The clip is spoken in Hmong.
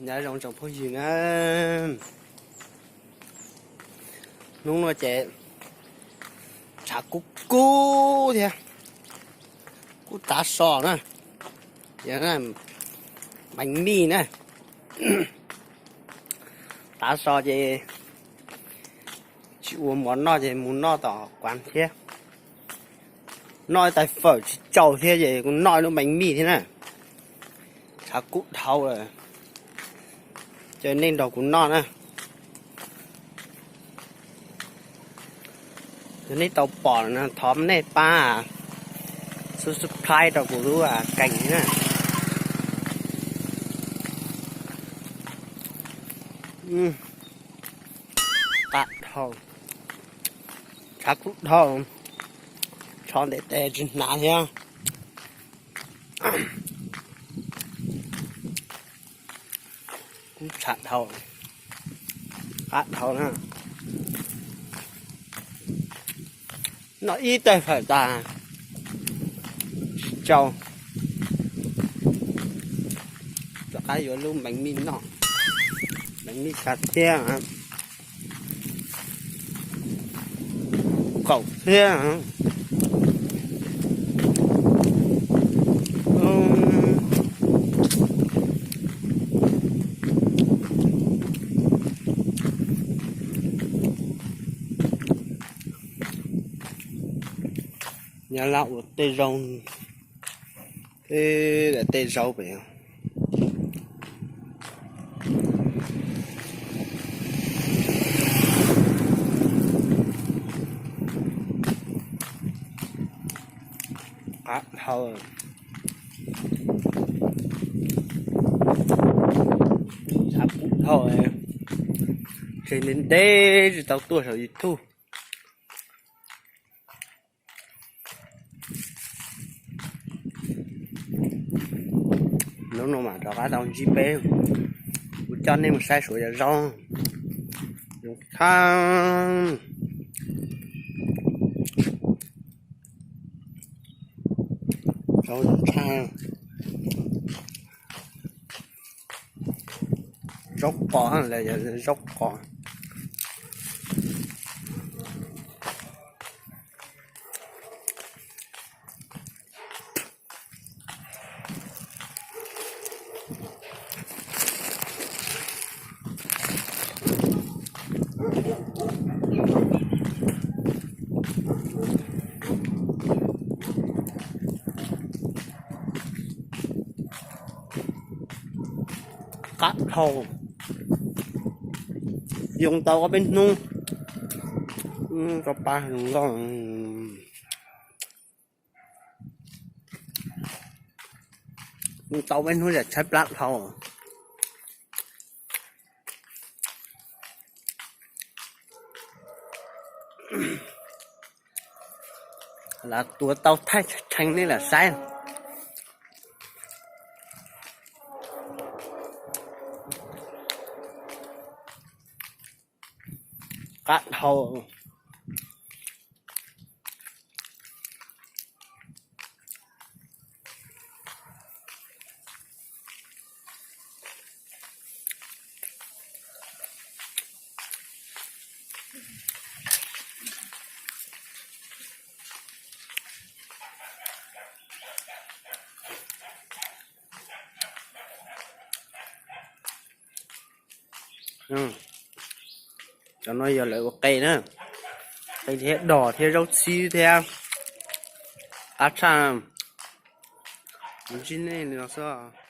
Nyob zoo tsoom phooj ywg na, hnub no ces tshav kub kub thiab, kub tav so na, yog bánh mì na, tav so ces tsis ua mov noj ces mus noj tom quán thiab, noj ib tais phở tsis tsau thiab ces kuv noj ib lub bánh mì thiab na. Tshav kub dhau lawm, ces nej nrog kuv noj na. Yog nej tau pom no thov nej pab subscribe rau kuv lub kênh na. Qab dhau, tshav kub dhau, tsho ntev tes tsis hnav thiab. Kub tshav dhau, qab dhau na. Noj ib tais phở tas tsis tsau, rov qab yuav lub bánh mì noj, bánh mì sạch thiab, kaum thiab. Nyob Laj ua tej zoo, tej zaub pem. Qab dhau, tshav kub dhau, tseg ntev ntev tsis tau tuaj saum YouTube. Hnub no mam rov qab tau ntsib peb, kuv coj nej mus saib Suav yog zoo, zoo tshaj, zoo tshaj. Zaub qos, zaub qos. Qab dhau, yoo tau ob peb hnub, tau pa zoo nkauj. Tau peb hnub yam tshaib plab dhau. Lam tuav tau thaij tshee nej lam saib. Qab dhau. Cov no yog lawv ua qe na, qe thiab dos thiab zaub txhib thiab qab tshaj. Ntsib nej no xwb.